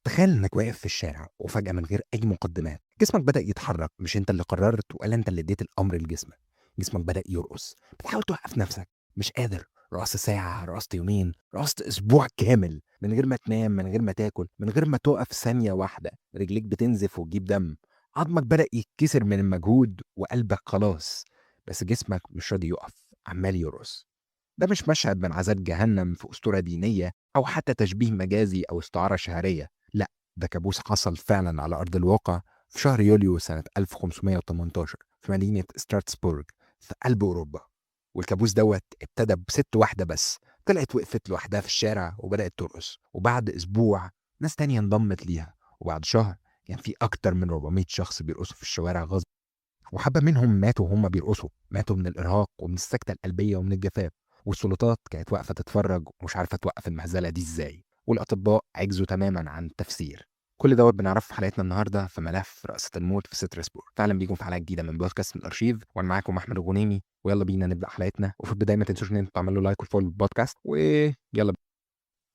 تخيل إنك واقف في الشارع وفجأة من غير أي مقدمات جسمك بدأ يتحرك، مش أنت اللي قررت ولا أنت اللي اديت الأمر لجسمك. جسمك بدأ يرقص، بتحاول توقف نفسك مش قادر. رقصت ساعة، رقصت يومين، رقصت أسبوع كامل من غير ما تنام، من غير ما تاكل، من غير ما تقف ثانية واحدة. رجليك بتنزف وتجيب دم، عظمك بدأ يتكسر من المجهود وقلبك خلاص، بس جسمك مش راضي يقف، عمال يرقص. ده مش مشهد من عذاب جهنم في أسطورة دينية أو حتى تشبيه مجازي أو استعارة شعرية، لا، ده كابوس حصل فعلا على أرض الواقع في شهر يوليو سنة 1518 في مدينة ستراتسبورغ في قلب أوروبا. والكابوس دوت ابتدى بست واحدة بس، طلعت وقفت لوحدها في الشارع وبدأت ترقص، وبعد أسبوع ناس تانية انضمت ليها، وبعد شهر كان في أكتر من 400 شخص بيرقصوا في الشوارع غصب، وحبة منهم ماتوا وهم بيرقصوا، ماتوا من الإرهاق ومن السكتة القلبية ومن الجفاف. والسلطات كانت واقفة تتفرج ومش عارفة توقف المهزلة دي ازاي، والأطباء عجزوا تماما عن التفسير. كل دوت بنعرفه في حلقتنا النهارده في ملف رقصة الموت في ستراسبورغ. فأهلا بيكم في حلقة جديدة من بودكاست من الأرشيف، وأنا معاكم أحمد الغنيمي، ويلا بينا نبدأ حلقتنا. وفي البداية ما تنسوش إن انتوا تعملوا like و follow البودكاست، ويلا بينا.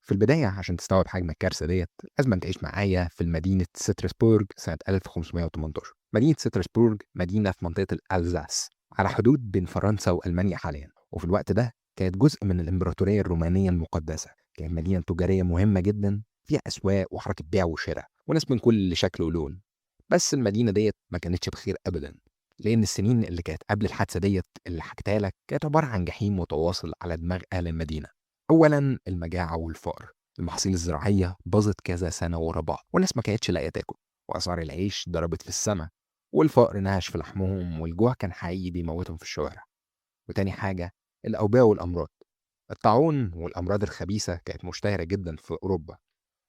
في البداية عشان تستوعب حجم الكارثة ديت لازم تعيش معايا في مدينة ستراسبورغ سنة 1518. مدينة ستراسبورغ مدينة في منطقة الألزاس على حدود بين فرنسا وألمانيا حاليا، وفي الوقت ده كانت جزء من الإمبراطورية الرومانية المقدسة. كانت مدينة تجارية مهمة جدا، فيها أسواق وحركة بيع وشراء وناس من كل شكل ولون. بس المدينة ديت ما كانتش بخير أبدا، لأن السنين اللي كانت قبل الحادثة ديت اللي حكيتها لك كانت عبارة عن جحيم متواصل على دماغ أهل المدينة. أولا المجاعة والفقر، المحاصيل الزراعية باظت كذا سنة ورا بعض والناس ما كانتش لاقية تاكل، وأسعار العيش ضربت في السماء، والفقر نهش في لحمهم، والجوع كان حقيقي بيموتهم في الشوارع. وتاني حاجة الأوبئة والأمراض، الطاعون والأمراض الخبيثة كانت مشتهرة جدا في أوروبا،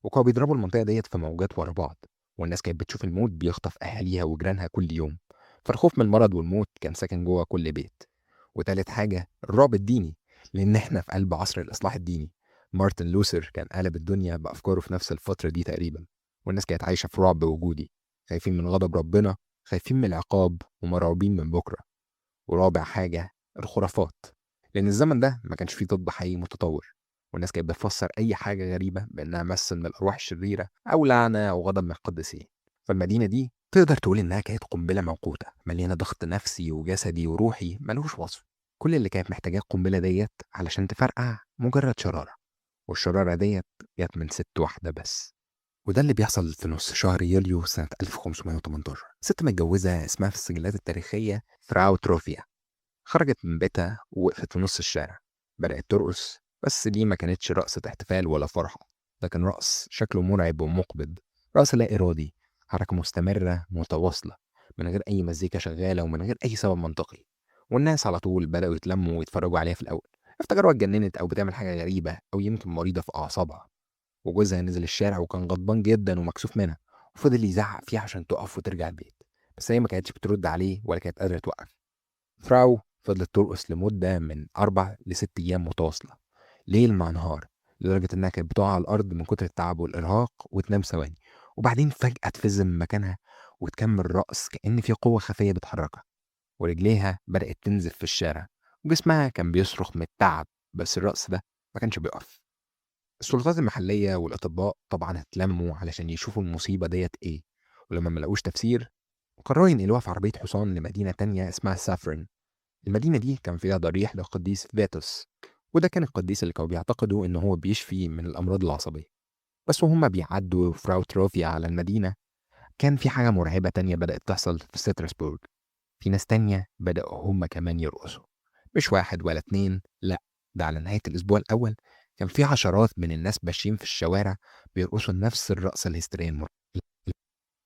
وكانوا بيضربوا المنطقة ديت في موجات ورا بعض، والناس كانت بتشوف الموت بيخطف أهاليها وجيرانها كل يوم، فالخوف من المرض والموت كان ساكن جوه كل بيت. وتالت حاجة الرعب الديني، لأن احنا في قلب عصر الإصلاح الديني. مارتن لوثر كان قلب الدنيا بأفكاره في نفس الفترة دي تقريبا، والناس كانت عايشة في رعب وجودي، خايفين من غضب ربنا، خايفين من العقاب، ومرعوبين من بكرة. ورابع حاجة الخرافات، لأن الزمن ده ما كانش فيه طب حقيقي متطور، والناس كانت بتفسر أي حاجة غريبة بأنها مس من الأرواح الشريرة أو لعنة أو غضب من القديسين. فالمدينة دي تقدر تقول إنها كانت قنبلة موقوتة، مليانة ضغط نفسي وجسدي وروحي ملوش وصف. كل اللي كانت محتاجاه القنبلة ديت علشان تفرقع مجرد شرارة، والشرارة ديت جت من ست واحدة بس. وده اللي بيحصل في نص شهر يوليو سنة 1518. ست متجوزة اسمها في السجلات التاريخية فراو تروفيا خرجت من بيتها ووقفت في نص الشارع، بدأت ترقص. بس دي ما كانتش رقصة احتفال ولا فرحة، ده كان رقص شكله مرعب ومقبض، رقص لا إرادي، حركة مستمرة متواصلة من غير أي مزيكا شغالة ومن غير أي سبب منطقي. والناس على طول بدأوا يتلموا ويتفرجوا عليها. في الأول افتكروها اتجننت أو بتعمل حاجة غريبة أو يمكن مريضة في أعصابها. وجوزها نزل الشارع وكان غضبان جدا ومكسوف منها، وفضل يزعق فيها عشان تقف وترجع البيت، بس هي ما كانتش بترد عليه ولا كانت قادرة توقف. فراو فضلت ترقص لمدة من 4 ل6 أيام متواصلة، ليل مع نهار، لدرجة إنها كانت بتقع على الأرض من كتر التعب والإرهاق وتنام ثواني، وبعدين فجأة تفز من مكانها وتكمل رقص كأن في قوة خفية بتحركها. ورجليها بدأت تنزف في الشارع، وجسمها كان بيصرخ من التعب، بس الرقص ده ما كانش بيقف. السلطات المحلية والأطباء طبعا اتلموا علشان يشوفوا المصيبة ديت إيه، ولما ما لقوش تفسير قرروا ينقلوها في عربية حصان لمدينة تانية اسمها سافرن. المدينة دي كان فيها ضريح للقديس فيتوس، وده كان القديس اللي كانوا بيعتقدوا إن هو بيشفي من الأمراض العصبية. بس وهم بيعدوا فراو تروفيا على المدينة كان في حاجة مرعبة تانية بدأت تحصل في ستراسبورغ. في ناس تانية بدأوا هم كمان يرقصوا، مش واحد ولا اتنين، لا، ده على نهاية الأسبوع الأول كان في عشرات من الناس ماشيين في الشوارع بيرقصوا نفس الرقصة الهستيرية المرعبة.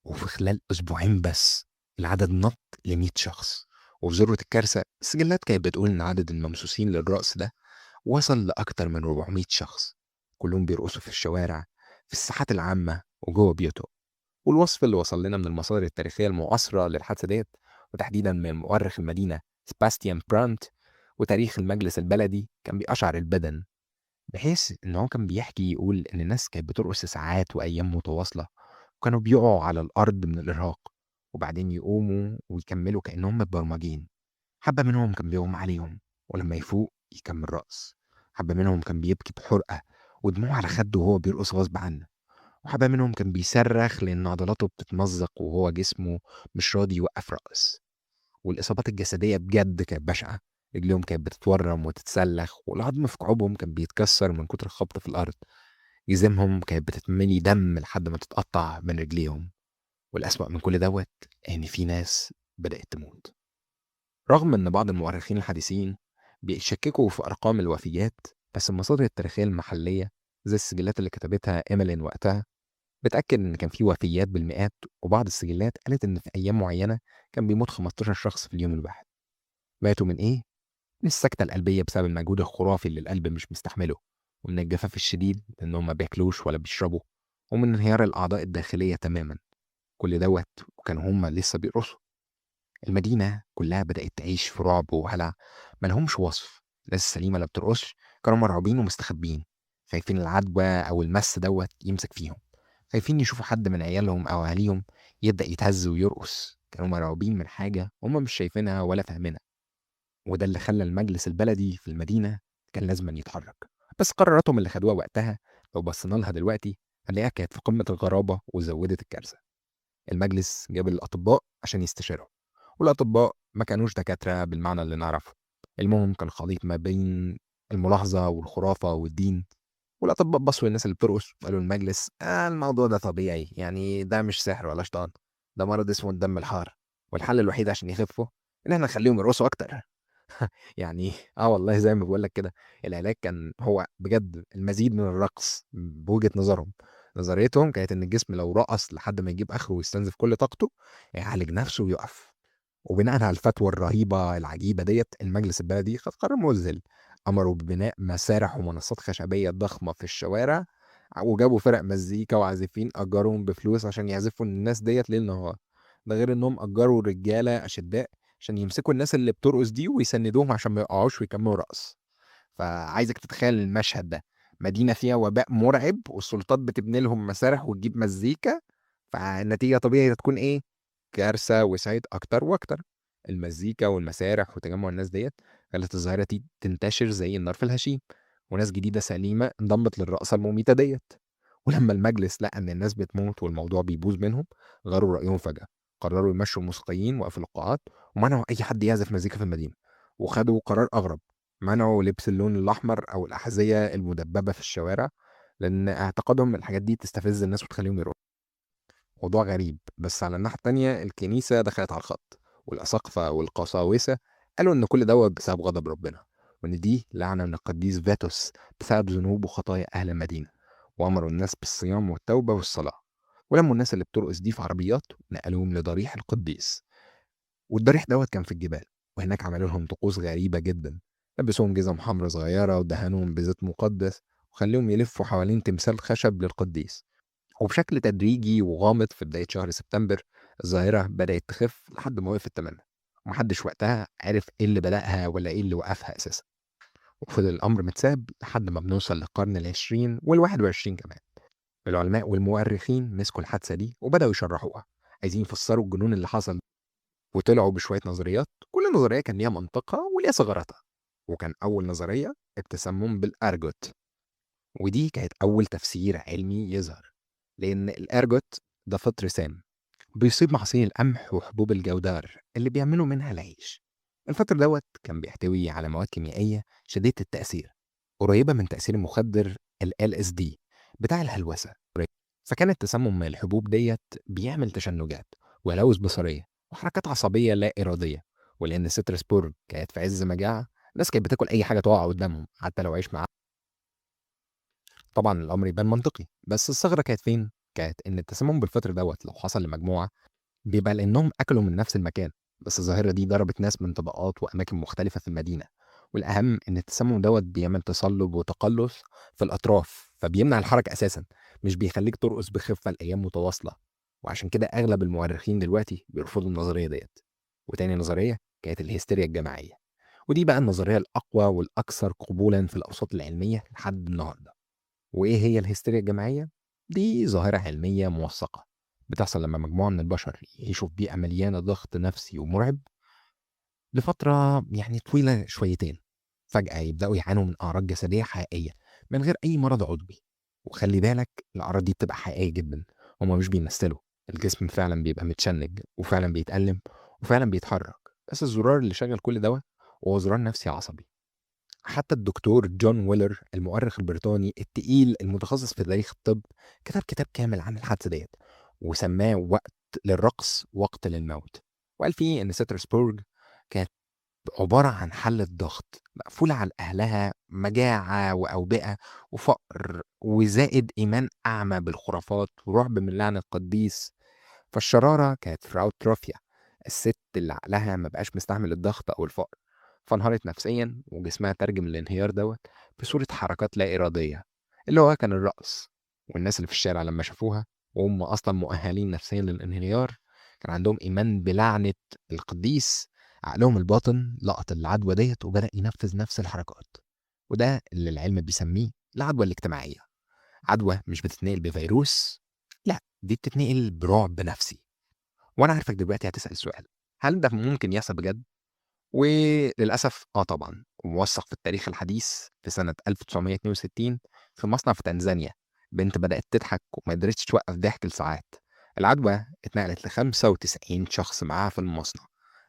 وفي خلال أسبوعين بس العدد نط ل100 شخص. وفي ذروة الكارثة السجلات كانت بتقول إن عدد الممسوسين للرقص ده وصل لأكتر من 400 شخص، كلهم بيرقصوا في الشوارع، في الساحات العامة، وجوه بيوتهم. والوصف اللي وصل لنا من المصادر التاريخية المعاصرة للحادثة ديت، وتحديدا من مؤرخ المدينة سباستيان برانت وتاريخ المجلس البلدي، كان بيقشعر البدن، بحيث إن هو كان بيحكي يقول إن الناس كانت بترقص ساعات وأيام متواصلة، وكانوا بيقعوا على الأرض من الإرهاق، وبعدين يقوموا ويكملوا كأنهم متبرمجين. حبة منهم كان بيغمى عليهم ولما يفوق يكمل رقص، حبة منهم كان بيبكي بحرقة ودموعه على خده وهو بيرقص غصب عنه، وحبة منهم كان بيصرخ لأن عضلاته بتتمزق وهو جسمه مش راضي يوقف رقص. والإصابات الجسدية بجد كانت بشعة، رجليهم كانت بتتورم وتتسلخ، والعظم في كعوبهم كان بيتكسر من كتر الخبط في الأرض، جزمهم كانت بتتملي دم لحد ما تتقطع من رجليهم. والأسوأ من كل دوت إن في ناس بدأت تموت. رغم إن بعض المؤرخين الحديثين بيشككوا في أرقام الوفيات، بس المصادر التاريخية المحلية زي السجلات اللي كتبتها إيميلين وقتها بتأكد إن كان في وفيات بالمئات، وبعض السجلات قالت إن في أيام معينة كان بيموت 15 شخص في اليوم الواحد. ماتوا من إيه؟ من السكتة القلبية بسبب المجهود الخرافي اللي القلب مش مستحمله، ومن الجفاف الشديد لأنهم ما بياكلوش ولا بيشربوا، ومن انهيار الأعضاء الداخلية تماما. كل دوت وكانوا هما لسه بيرقصوا. المدينة كلها بدأت تعيش في رعب وهلع ملهمش وصف. الناس السليمة اللي بترقصش كانوا مرعوبين ومستخبين، خايفين العدوى أو المس دوت يمسك فيهم، خايفين يشوفوا حد من عيالهم أو أهاليهم يبدأ يتهز ويرقص. كانوا مرعوبين من حاجة هما مش شايفينها ولا فاهمينها. وده اللي خلى المجلس البلدي في المدينة كان لازم يتحرك. بس قراراتهم اللي خدوها وقتها لو بصينا لها دلوقتي هنلاقيها كانت في قمة الغرابة وزودت الكارثة. المجلس جاب الأطباء عشان يستشيرهم، والأطباء ما كانوش دكاترة بالمعنى اللي نعرفه. المهم كان خليط ما بين الملاحظة والخرافة والدين. والأطباء بصوا للناس اللي بترقص وقالوا للمجلس الموضوع ده طبيعي، يعني ده مش سحر ولا شيطان، ده مرض اسمه الدم الحار، والحل الوحيد عشان يخفوا إن احنا نخليهم يرقصوا أكتر. يعني والله زي ما بقول لك كده، العلاج كان هو بجد المزيد من الرقص بوجهة نظرهم. نظريتهم كانت إن الجسم لو رقص لحد ما يجيب آخره ويستنزف كل طاقته يعالج نفسه ويقف. وبناء على الفتوى الرهيبة العجيبة ديت، المجلس البلدي خد قرار مذهل، أمروا ببناء مسارح ومنصات خشبية ضخمة في الشوارع، وجابوا فرق مزيكا وعازفين أجرهم بفلوس عشان يعزفوا للناس ديت ليل نهار. ده غير إنهم أجروا رجالة أشداء عشان يمسكوا الناس اللي بترقص دي ويسندوهم عشان ما يقعوش ويكملوا رقص. فعايزك تتخيل المشهد ده، مدينة فيها وباء مرعب والسلطات بتبني لهم مسارح وتجيب مزيكا، فالنتيجة طبيعي هتكون إيه؟ كارثة وسعت أكتر وأكتر. المزيكا والمسارح وتجمع الناس ديت خلت الظاهرة دي تنتشر زي النار في الهشيم، وناس جديدة سليمة انضمت للرقصة المميتة ديت. ولما المجلس لقى إن الناس بتموت والموضوع بيبوظ منهم، غيروا رأيهم فجأة، قرروا يمشوا الموسيقيين وقفلوا القاعات ومنعوا أي حد يعزف مزيكا في المدينة. وخدوا قرار أغرب، منعوا لبس اللون الأحمر أو الأحذية المدببة في الشوارع، لأن اعتقادهم الحاجات دي تستفز الناس وتخليهم يروحوا. موضوع غريب. بس على الناحية التانية الكنيسة دخلت على الخط، والأساقفة والقساوسة قالوا إن كل دوت بسبب غضب ربنا، وإن دي لعنة من القديس فاتوس بسبب ذنوب وخطايا أهل المدينة، وأمروا الناس بالصيام والتوبة والصلاة. ولموا الناس اللي بترقص دي في عربيات ونقلوهم لضريح القديس. والضريح دوت كان في الجبال، وهناك عملوا لهم طقوس غريبة جدا، لبسوهم جزم حمراء صغيرة ودهنوهم بزيت مقدس وخليهم يلفوا حوالين تمثال خشب للقديس. وبشكل تدريجي وغامض في بداية شهر سبتمبر الظاهرة بدأت تخف لحد ما وقفت تماما، ومحدش وقتها عرف ايه اللي بدأها ولا ايه اللي وقفها أساسا. وفضل الأمر متساب لحد ما بنوصل للقرن العشرين والواحد وعشرين كمان. العلماء والمؤرخين مسكوا الحادثة دي وبدأوا يشرحوها، عايزين يفسروا الجنون اللي حصل، وطلعوا بشوية نظريات، كل نظرية كان ليها منطقها وليها ثغراتها. وكان أول نظرية التسمم بالأرجوت، ودي كانت أول تفسير علمي يظهر، لأن الأرجوت ده فطر سام بيصيب محاصيل القمح وحبوب الجودار اللي بيعملوا منها العيش. الفطر دوت كان بيحتوي على مواد كيميائية شديدة التأثير، قريبة من تأثير المخدر ال LSD بتاع الهلوسة. فكان التسمم من الحبوب ديت بيعمل تشنجات وهلاوس بصرية وحركات عصبية لا إرادية. ولأن ستراسبورغ كانت في عز مجاعة، الناس كانت بتاكل أي حاجة تقع قدامهم حتى لو عيش معاها. طبعا الأمر يبان منطقي، بس الثغرة كانت فين؟ كانت إن التسمم بالفطر دوت لو حصل لمجموعة بيبقى لأنهم أكلوا من نفس المكان، بس الظاهرة دي ضربت ناس من طبقات وأماكن مختلفة في المدينة. والأهم إن التسمم دوت بيعمل تصلب وتقلص في الأطراف، فبيمنع الحركة أساسا، مش بيخليك ترقص بخفة لأيام متواصلة. وعشان كده أغلب المؤرخين دلوقتي بيرفضوا النظرية ديت. وتاني نظرية كانت الهستيريا الجماعية، ودي بقى النظرية الأقوى والأكثر قبولا في الأوساط العلمية لحد النهاردة. وإيه هي الهستيريا الجماعية؟ دي ظاهرة علمية موثقة بتحصل لما مجموعة من البشر يعيشوا في بيئة مليانة ضغط نفسي ومرعب لفترة يعني طويلة شويتين، فجأة يبدأوا يعانوا من أعراض جسدية حقيقية من غير أي مرض عضوي. وخلي بالك الأعراض دي بتبقى حقيقية جدا، هما مش بيمثلوا، الجسم فعلا بيبقى متشنج وفعلا بيتألم وفعلا بيتحرك، بس الزرار اللي شغل كل دوت هو زرار نفسي عصبي. حتى الدكتور جون ويلر المؤرخ البريطاني التقيل المتخصص في تاريخ الطب كتب كتاب كامل عن الحادثة ديت وسماه وقت للرقص وقت للموت، وقال فيه إن ستراسبورغ كانت عبارة عن حلة ضغط مقفولة على أهلها، مجاعة وأوبئة وفقر وزائد إيمان أعمى بالخرافات ورعب من لعنة القديس. فالشرارة كانت فراو تروفيا، الست اللي عقلها ما بقاش مستحمل الضغط أو الفقر، فانهارت نفسيا وجسمها ترجم الانهيار دوت بصورة حركات لا إرادية اللي هو كان الرقص. والناس اللي في الشارع لما شافوها وهم أصلا مؤهلين نفسيا للانهيار كان عندهم إيمان بلعنة القديس، عقلهم الباطن لقط العدوى ديت وبدأ ينفذ نفس الحركات، وده اللي العلم بيسميه العدوى الاجتماعية. عدوى مش بتتنقل بفيروس، لا دي بتتنقل برعب نفسي. وانا عارفك دلوقتي هتسأل سؤال، هل ده ممكن يحصل بجد؟ وللأسف طبعا، وموثق في التاريخ الحديث في سنة 1962 في مصنع في تنزانيا، بنت بدأت تضحك وما قدرتش توقف ضحك لساعات. العدوى اتنقلت ل 95 شخص معاها في المصنع،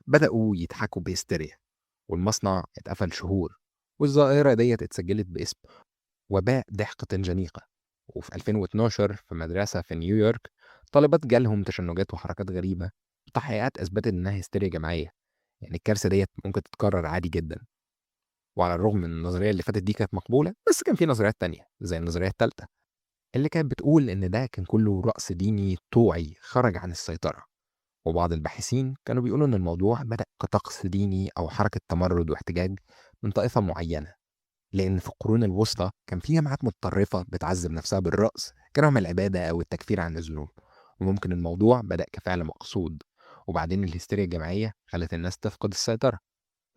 بدأوا يضحكوا بهستيريا والمصنع اتقفل شهور، والظاهرة ديت اتسجلت باسم وباء ضحك تنجانيقة. وفي 2012 في مدرسة في نيويورك طالبات جالهم تشنجات وحركات غريبة، تحقيقات أثبتت إنها هستيريا جماعية. يعني الكارثة ديت ممكن تتكرر عادي جدا. وعلى الرغم من النظرية اللي فاتت دي كانت مقبولة، بس كان في نظريات تانية زي النظرية الثالثة اللي كانت بتقول إن ده كان كله رقص ديني طوعي خرج عن السيطرة. وبعض الباحثين كانوا بيقولوا إن الموضوع بدأ كطقس ديني أو حركة تمرد واحتجاج من طائفة معينة، لأن في القرون الوسطى كان في جماعات متطرفة بتعذب نفسها بالرقص كنوع من العبادة أو التكفير عن الذنوب، وممكن الموضوع بدأ كفعل مقصود، وبعدين الهستيريا الجماعية خلت الناس تفقد السيطرة.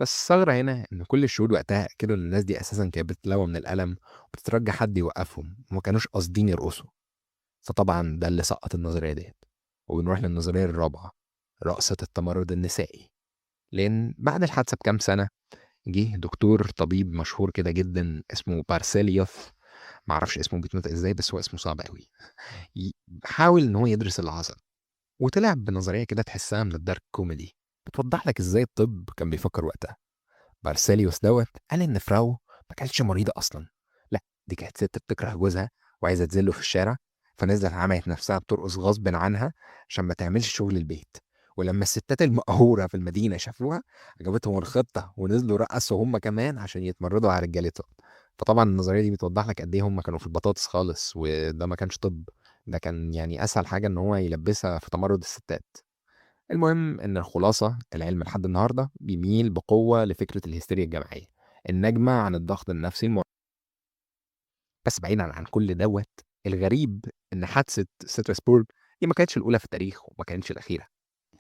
بس الثغرة هنا إن كل الشهود وقتها أكدوا إن الناس دي أساسا كانت بتتلوى من الألم وبتترجى حد يوقفهم وما كانوش قاصدين يرقصوا. فطبعا ده اللي سقط النظرية ديت. وبنروح للنظرية الرابعة، رقصة التمرد النسائي. لأن بعد الحادثة بكام سنة جه دكتور طبيب مشهور كده جدا اسمه بارسيليوس، معرفش اسمه بيتنطق ازاي بس هو اسمه صعب قوي، حاول ان هو يدرس اللي حصل وطلع بنظرية كده تحسها من ال dark comedy بتوضح لك ازاي الطب كان بيفكر وقتها. بارسيليوس دوت قال ان فراو ما كانتش مريضه اصلا، لا دي كانت ست بتكره جوزها وعايزه تذله في الشارع، فنزلت عملت نفسها بترقص غصب عنها عشان ما تعملش شغل البيت. ولما الستات المقهوره في المدينة شافوها عجبتهم الخطة ونزلوا رقصوا هم كمان عشان يتمردوا على رجالتهم. فطبعا النظرية دي بتوضح لك قد ايه هم كانوا في البطاطس خالص، وده ما كانش طب، ده كان يعني اسهل حاجة ان هو يلبسها في تمرد الستات. المهم ان الخلاصة، العلم لحد النهارده بيميل بقوة لفكرة الهستيريا الجماعية الناجمة عن الضغط النفسي بس بعيدا عن كل دوت، الغريب ان حادثه ستراسبورغ دي ما كانتش الاولى في التاريخ وما كانتش الاخيرة.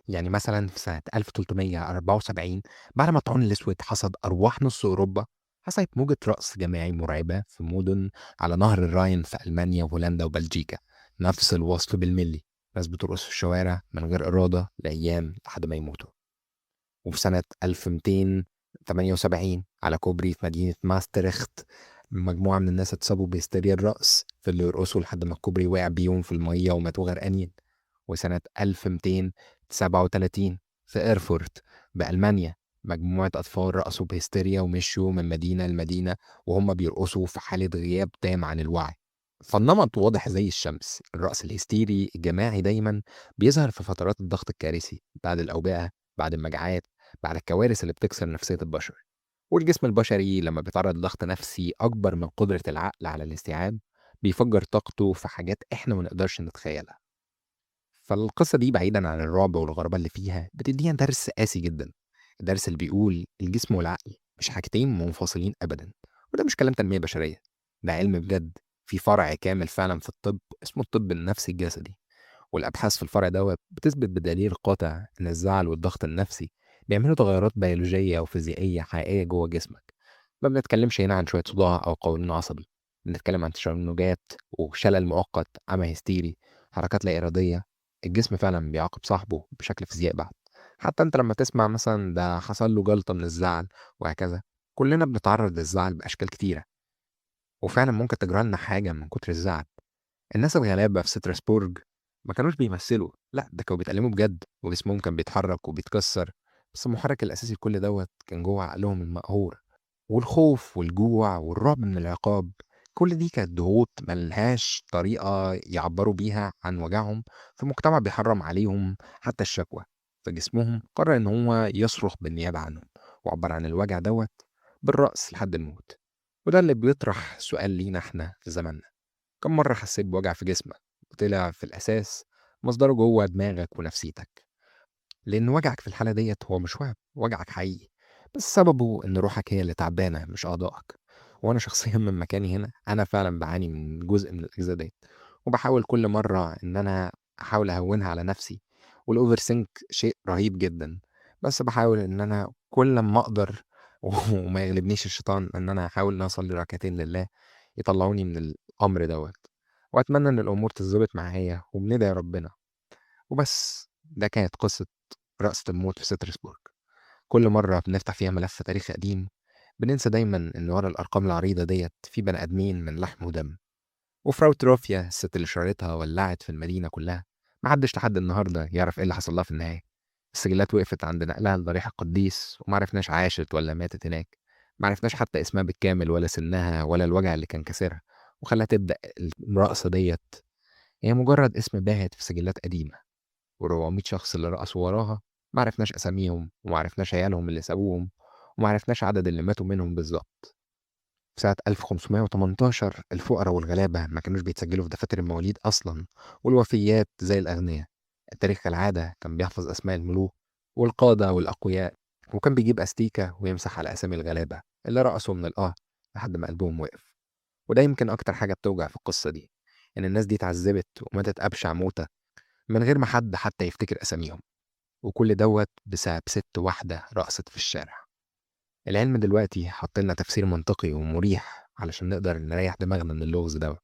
يعني مثلا في سنة 1374 بعد ما الطاعون الاسود حصد ارواح نص اوروبا، حصلت موجة رقص جماعي مرعبة في مدن على نهر الراين في ألمانيا وهولندا وبلجيكا، نفس الوصف بالملي، ناس بترقص في الشوارع من غير إرادة لأيام لحد ما يموتوا. وفي سنة 1278 على كوبري في مدينة ماستريخت مجموعة من الناس اتصابوا بهستيريا الرقص، فضلوا يرقصوا لحد ما الكوبري وقع بيهم في المية وماتوا غرقانين. وسنة 1237 في إيرفورت بألمانيا مجموعة أطفال رقصوا بهستيريا ومشوا من مدينة لمدينة وهم بيرقصوا في حالة غياب تام عن الوعي. فالنمط واضح زي الشمس، الرقص الهستيري الجماعي دايما بيظهر في فترات الضغط الكارثي، بعد الأوبئة، بعد المجاعات، بعد الكوارث اللي بتكسر نفسية البشر. والجسم البشري لما بيتعرض لضغط نفسي أكبر من قدرة العقل على الاستيعاب بيفجر طاقته في حاجات إحنا ما نقدرش نتخيلها. فالقصة دي بعيدا عن الرعب والغرابة اللي فيها بتدينا درس قاسي جدا، الدرس اللي بيقول الجسم والعقل مش حاجتين منفصلين أبدا. وده مش كلام تنمية بشرية، ده علم بجد، في فرع كامل فعلا في الطب اسمه الطب النفسي الجسدي. والأبحاث في الفرع ده بتثبت بدليل قاطع إن الزعل والضغط النفسي بيعملوا تغيرات بيولوجية وفيزيائية حقيقية جوه جسمك. ما بنتكلمش هنا عن شوية صداع أو قولون عصبي، بنتكلم عن تشنجات وشلل مؤقت، عمى هستيري، حركات لا إرادية. الجسم فعلا بيعاقب صاحبه بشكل فيزيائي بحت. حتى انت لما تسمع مثلا ده حصل له جلطة من الزعل وهكذا، كلنا بنتعرض للزعل بأشكال كتيرة. وفعلا ممكن تجرى لنا حاجة من كتر الزعل. الناس الغلابة في ستراسبورج ما كانوش بيمثلوا، لا ده كانوا بيتألموا بجد، وجسمهم كان بيتحرك وبيتكسر، بس المحرك الأساسي لكل دوت كان جوه عقلهم المقهور. والخوف والجوع والرعب من العقاب، كل دي كانت ضغوط ملهاش طريقة يعبروا بيها عن وجعهم في مجتمع بيحرم عليهم حتى الشكوى. فجسمهم قرر إن هو يصرخ بالنيابة عنهم وعبر عن الوجع دوت بالرقص لحد الموت. وده اللي بيطرح سؤال لينا احنا في زماننا: كم مرة حسيت بوجع في جسمك وطلع في الأساس مصدره جوه دماغك ونفسيتك؟ لأن وجعك في الحالة ديت هو مش وهم، وجعك حقيقي، بس سببه إن روحك هي اللي تعبانة مش أعضائك. وأنا شخصيا من مكاني هنا أنا فعلا بعاني من جزء من الأجزاء ديت، وبحاول كل مرة إن أنا أحاول أهونها على نفسي، وال overthink شيء رهيب جدا، بس بحاول إن أنا كل ما أقدر وما يغلبنيش الشيطان إن أنا أحاول إن أنا أصلي ركعتين لله يطلعوني من الأمر دوت، وأتمنى إن الأمور تتظبط معايا، وبندعي ربنا. وبس ده كانت قصة رقصة الموت في ستراسبورج. كل مرة بنفتح فيها ملف تاريخ قديم بننسى دايما إن ورا الأرقام العريضة ديت في بني آدمين من لحم ودم. وفراو تروفيا الست اللي شهرتها ولعت في المدينة كلها، محدش لحد النهاردة يعرف إيه اللي حصل لها في النهاية. السجلات وقفت عند نقلها لضريح القديس، ومعرفناش عاشت ولا ماتت هناك، معرفناش حتى اسمها بالكامل ولا سنها ولا الوجع اللي كان كسرها وخلاها تبدأ الرقصة ديت. هي مجرد اسم باهت في سجلات قديمة، و400 شخص اللي رقصوا وراها معرفناش أساميهم، ومعرفناش عيالهم اللي سابوهم، ومعرفناش عدد اللي ماتوا منهم بالظبط. في سنة 1518 الفقراء والغلابة ما كانوش بيتسجلوا في دفاتر المواليد أصلا، والوفيات زي الأغنياء. التاريخ كالعادة كان بيحفظ أسماء الملوك والقادة والأقوياء، وكان بيجيب أستيكة ويمسح على أسامي الغلابة اللي رقصوا من القهر لحد ما قلبهم وقف. وده يمكن أكتر حاجة بتوجع في القصة دي، إن الناس دي اتعذبت وماتت أبشع موتة من غير ما حد حتى يفتكر أساميهم، وكل دوت بسبب ست واحدة رقصت في الشارع. العلم دلوقتي حط لنا تفسير منطقي ومريح علشان نقدر نريح دماغنا من اللغز دوت،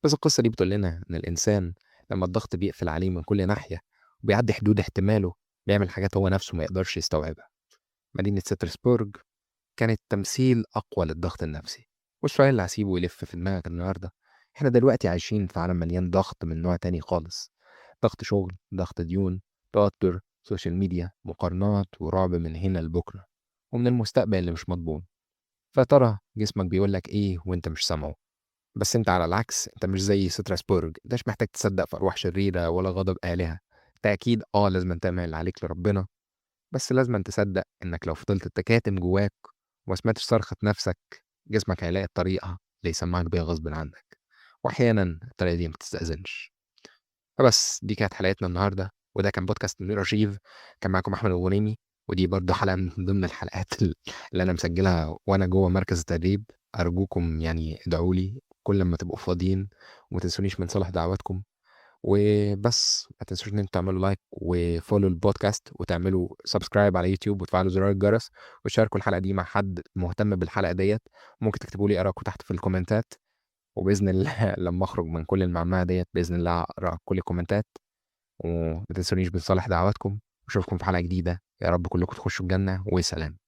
بس القصة دي بتقول لنا إن الإنسان لما الضغط بيقفل عليه من كل ناحية وبيعدي حدود احتماله بيعمل حاجات هو نفسه ما يقدرش يستوعبها. مدينة ستراسبورج كانت تمثيل أقوى للضغط النفسي. والسؤال اللي هسيبه يلف في دماغك النهاردة: إحنا دلوقتي عايشين في عالم مليان ضغط من نوع تاني خالص، ضغط شغل، ضغط ديون، توتر، social media، مقارنات، ورعب من هنا لبكرة ومن المستقبل اللي مش مضمون. فترى جسمك بيقولك إيه وإنت مش سامعه؟ بس إنت على العكس، إنت مش زي ستراسبورج، إنت مش محتاج تصدق في أرواح شريرة ولا غضب آلهة. إنت أكيد لازم تعمل اللي عليك لربنا، بس لازم تصدق إنك لو فضلت تكاتم جواك وما سمعتش صرخة نفسك، جسمك هيلاقي الطريقة اللي يسمعك بيها غصب عنك، وأحيانا الطريقة دي ما بتستأذنش. فبس دي كانت حلقتنا النهاردة، وده كان بودكاست من الأرشيف. كان معاكم أحمد الغنيمي، ودي برضه حلقة من ضمن الحلقات اللي أنا مسجلها وأنا جوه مركز التدريب. أرجوكم ادعوا لي كل ما تبقوا فاضيين، وما تنسونيش من صالح دعواتكم. وبس ما تنسوش ان انتوا تعملوا like و follow البودكاست، وتعملوا subscribe على يوتيوب، وتفعلوا زرار الجرس، وتشاركوا الحلقة دي مع حد مهتم بالحلقة ديت. ممكن تكتبوا لي آرائكم تحت في الكومنتات، وبإذن الله لما أخرج من كل المعمعة ديت بإذن الله أقرأ كل الكومنتات. وما تنسونيش بصالح دعواتكم، وأشوفكم في حلقة جديدة. يا رب كلكم تخشوا الجنة، وسلام.